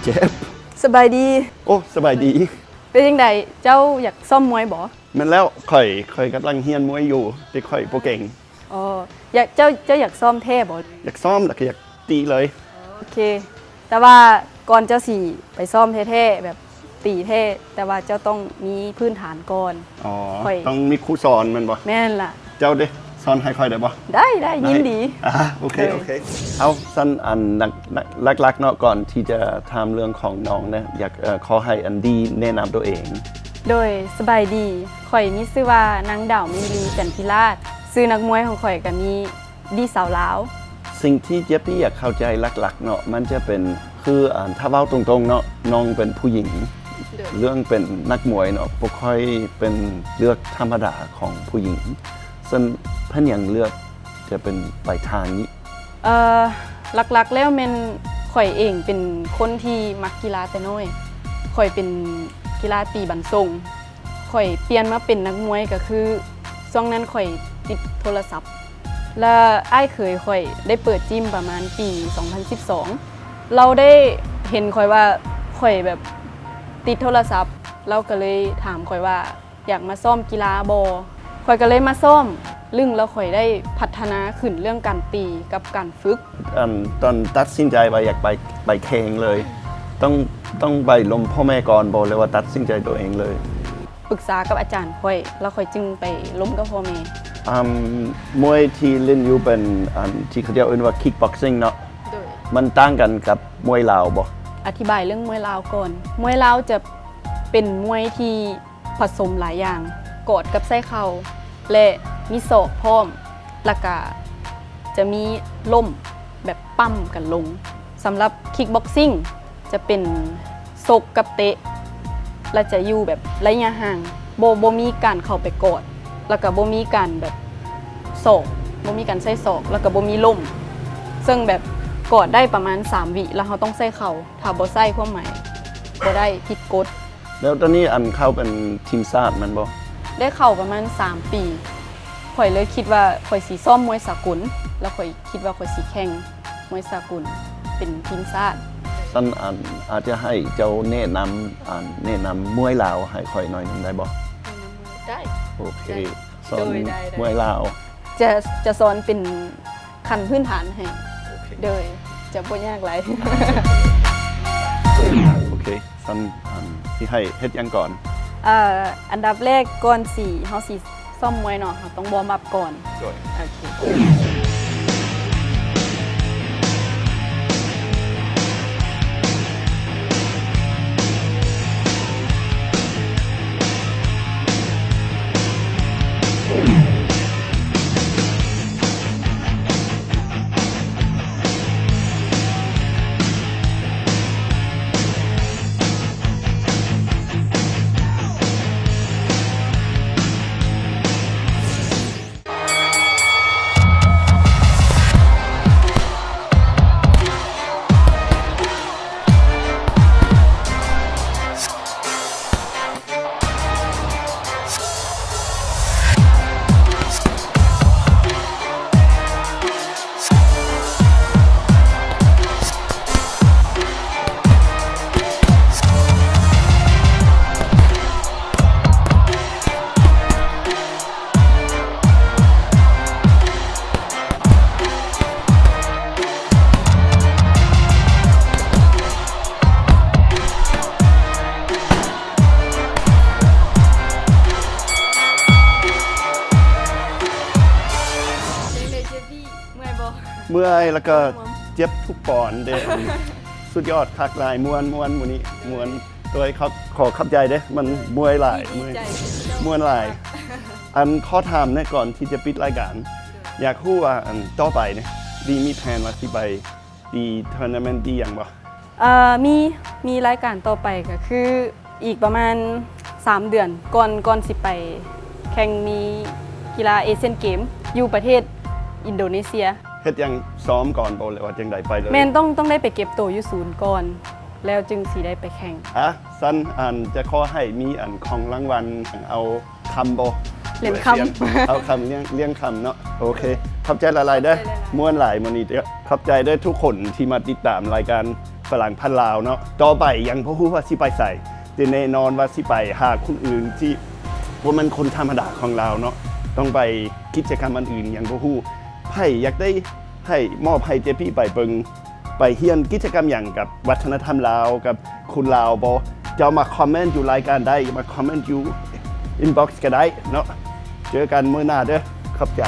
ເຈັບ. ສະບາຍດີ. ໂອ້ ສະບາຍດີ. ເປັນຈັ່ງໃດ? ເຈົ້າຢາກຊ້ອມມວຍບໍ່? ແມ່ນແລ້ວ, ຂ້ອຍ, ຂ້ອຍກຳລັງຮຽນມວຍຢູ່, ແຕ່ຂ້ອຍບໍ່ເກັ່ງ. ອໍ ຢາກ, ເຈົ້າ, ເຈົ້າຢາກຊ້ອມແທ້ບໍ່? ຢາກຊ້ອມ ແລ້ວກໍຢາກຕີເລີຍ. ໂອເຄ. ແຕ່ວ່າກ່ອນເຈົ້າຊິໄປຊ້ອມແທ້ໆ ແບບຕີແທ້, ແຕ່ວ່າເຈົ້າຕ້ອງມີພື້ນຖານກ່ອນ. ອໍ ຂ້ອຍ ຕ້ອງມີຄູສອນແມ່ນບໍ່? ແມ່ນລະ. ເຈົ້າເດ ສອນໃຫ້ຂ້ອຍໄດ້ບໍ່? ໄດ້, ໄດ້, ໄດ້. ຍິນດີ. ອ່າ ໂອເຄ, ໂອເຄ. ເອົາ, ຊັ້ນ ອັນ ຫຼັກໆເນາະ, ກ່ອນທີ່ຈະຖາມເລື່ອງຂອງນ້ອງນະ, ຢາກ, ເອີ, ຂໍໃຫ້ ອັນ ດີແນະນຳຕົວເອງ. ໂດຍ, ສະບາຍດີ. ຂ້ອຍມີຊື່ວ່າ ນາງ ດາວມິນລີ ຈັນທິລາດ. ຊື່ນັກມວຍຂອງຂ້ອຍກໍມີ ດີ ຊາວລາວ. ສິ່ງທີ່ເຈັບນີ້ຢາກເຂົ້າໃຈຫຼັກໆເນາະ, ມັນຈະເປັນ ຄື ອັນ ຖ້າເວົ້າຕົງໆເນາະ, ນ້ອງເປັນຜູ້ຍິງ. ໂດຍ. ເລື່ອງເປັນນັກມວຍເນາະ, ບໍ່ຄ່ອຍເປັນເລືອກທຳມະດາຂອງຜູ້ຍິງ. ຊັ້ນເປັນຫຍັງເລືອກຈະເປັນໄປທາງນີ້? ເອີ, ຫຼັກໆແລ້ວແມ່ນຂ້ອຍເອງເປັນຄົນທີ່ມັກກິລາແຕ່ນ້ອຍ. ຂ້ອຍເປັນກິລາຕີບັນສົງ. ຂ້ອຍປ່ຽນມາເປັນນັກມວຍກໍຄື ຊ່ວງນັ້ນຂ້ອຍຕິດໂທລະສັບ ແລະ ອ້າຍເຂີຍຂ້ອຍໄດ້ເປີດຈິມປະມານປີສອງພັນສິບສອງ. ລາວໄດ້ເຫັນຂ້ອຍວ່າຂ້ອຍແບບຕິດໂທລະສັບ, ລາວກໍເລີຍຖາມຂ້ອຍວ່າ ຢາກມາຊ້ອມກິລາບໍ່? ຂ້ອຍກໍເລີຍມາຊ້ອມ, ລຶ້ງແລ້ວຂ້ອຍໄດ້ພັດທະນາຂຶ້ນເລື່ອງການຕີກັບການຝຶກ. ອັນ ຕອນຕັດສິນໃຈວ່າຢາກໄປ, ໄປແຂ່ງເລີຍ, ຕ້ອງ, ຕ້ອງໄປລົມພໍ່ແມ່ກ່ອນບໍ່ ຫຼືວ່າຕັດສິນໃຈຕົວເອງເລີຍ? ປຶກສາກັບອາຈານຂ້ອຍ, ແລ້ວຂ້ອຍຈຶ່ງໄປລົມກັບພໍ່ແມ່. ອາ ມວຍທີ່ຫຼິ້ນຢູ່ເປັນ ອັນ ທີ່ເຂົາເຈົ້າເອີ້ນວ່າ ຄິກບັອກຊິງເນາະ. ໂດຍ. ມັນຕ່າງກັນກັບມວຍລາວບໍ່? ອະທິບາຍເລື່ອງມວຍລາວກ່ອນ. ມວຍລາວຈະເປັນມວຍທີ່ ປະສົມຫຼາຍຢ່າງ, ກອດກັບໃສ່ເຂົ່າ ແລະ ມີສອກພ້ອມ, ແລ້ວກະຈະມີລົ້ມແບບປ້ຳກັນລົງ. ສຳລັບຄິກບັອກຊິງຈະເປັນຊົກກັບເຕະ ແລະ ຈະຢູ່ແບບໄລຍະຫ່າງ, ບໍ່, ບໍ່ມີການເຂົ້າໄປກອດ, ແລ້ວກະບໍ່ມີການແບບສອກ, ບໍ່ມີການໃຊ້ສອກ, ແລ້ວກະບໍ່ມີລົ້ມ. ເຊິ່ງແບບກອດໄດ້ປະມານສາມວິ ແລ້ວເຮົາຕ້ອງໃຊ້ເຂົ່າ, ຖ້າບໍ່ໃຊ້ ຄວາມໝາຍບໍ່ໄດ້, ຜິດກົດ. ແລ້ວຕອນນີ້ ອັນ ເຂົ້າເປັນທີມຊາດແມ່ນບໍ່? ໄດ້ເຂົ້າປະມານສາມປີ. ຂ້ອຍເລີຍຄິດວ່າຂ້ອຍຊິຊ້ອມມວຍສາກົນ, ແລ້ວຂ້ອຍຄິດວ່າຂ້ອຍຊິແຂ່ງມວຍສາກົນເປັນທີມຊາດ. ຊັ້ນ ອັນ ອາດຈະໃຫ້ເຈົ້າແນະນຳ ອັນ ແນະນຳມວຍລາວໃຫ້ຂ້ອຍໜ້ອຍໜຶ່ງໄດ້ບໍ່? ແນະນຳມວຍ ໄດ້. ໂອເຄ. ໄດ້. ສອນ ໂດຍ ໄດ້, ໄດ້. ມວຍລາວ. ຈະ, ຈະສອນເປັນ ຂັ້ນພື້ນຖານໃຫ້. ໂອເຄ. ໂດຍ ຈະບໍ່ຍາກຫຼາຍ. ໂອເຄ. ຊັ້ນ ອັນ ຊິໃຫ້ເຮັດຫຍັງກ່ອນ? ເອີ, ອັນດັບແລກ ກ່ອນຊິ, ເຮົາຊິຊ້ອມມວຍເນາະ, ເຮົາຕ້ອງວອມອັບກ່ອນ. ໂດຍ. ໂອເຄ. ເມື່ອຍ ແລ້ວກໍເຈັບທຸກປອນເດ້. ສຸດຍອດ ຄັກຫຼາຍ, ມ່ວນ, ມ່ວນ, ມື້ນີ້ມ່ວນ. ໂດຍ ຂໍຂອບໃຈເດ້, ມັນມ່ວນຫຼາຍ, ດີໃຈ ມ່ວນຫຼາຍ. ອັນ ຂໍຖາມແດ່ ກ່ອນທີ່ຈະປິດລາຍການ, ຢາກຮູ້ວ່າ ອັນ ຕໍ່ໄປນີ້ ດີມີແຜນວ່າຊິໄປ ຕີເທີນາເມັນ ຕີຫຍັງບໍ່? ເອີ, ມີ, ມີລາຍການຕໍ່ໄປກໍຄື ອີກປະມານສາມເດືອນ ກ່ອນ, ກ່ອນຊິໄປແຂ່ງມີກິລາເອຊຽນເກມຢູ່ປະເທດອິນໂດເນເຊຍ. ເຮັດຫຍັງ ຊ້ອມກ່ອນບໍ່ ຫຼືວ່າຈັ່ງໃດ ໄປເລີຍ? ແມ່ນ, ຕ້ອງ, ຕ້ອງໄດ້ໄປເກັບໂຕຢູ່ສູນກ່ອນ ແລ້ວຈຶ່ງຊິໄດ້ໄປແຂ່ງ. ອ່ະ ຊັ້ນ ອັນ ຈະຂໍໃຫ້ມີ ອັນ ຂອງລາງວັນ ເອົາຄຳບໍ່? ຫຼຽນຄຳ. ເອົາຄຳ ລ້ຽງ, ລ້ຽງຄຳເນາະ. ໂອເຄ. ຂອບໃຈຫຼາຍໆເດີ. ມ່ວນຫຼາຍມື້ນີ້ເດີ. ຂອບໃຈເດີທຸກຄົນທີ່ມາຕິດຕາມລາຍການຝຣັ່ງພັນລາວເນາະ. ຕໍ່ໄປຍັງບໍ່ຮູ້ວ່າຊິໄປໃສ, ແຕ່ແນ່ນອນວ່າຊິໄປຫາຄົນອື່ນທີ່ບໍ່ແມ່ນຄົນທຳມະດາຂອງລາວເນາະ. ຕ້ອງໄປກິດຈະກຳອັນອື່ນ ຍັງບໍ່ຮູ້. ໃຜຢາກໄດ້ໃຫ້ມອບໃຫ້ເຈປີໄປເບິ່ງ ໄປຮຽນກິດຈະກຳຫຍັງກັບວັດທະນະທຳລາວ ກັບຄົນລາວບໍ່? ເຈົ້າມາຄອມເມັນຢູ່ລາຍການໄດ້, ມາຄອມເມັນຢູ່ອິນບັອກກະໄດ້ເນາະ. ເຈີກັນມື້ໜ້າເດີ. ຂອບໃຈ.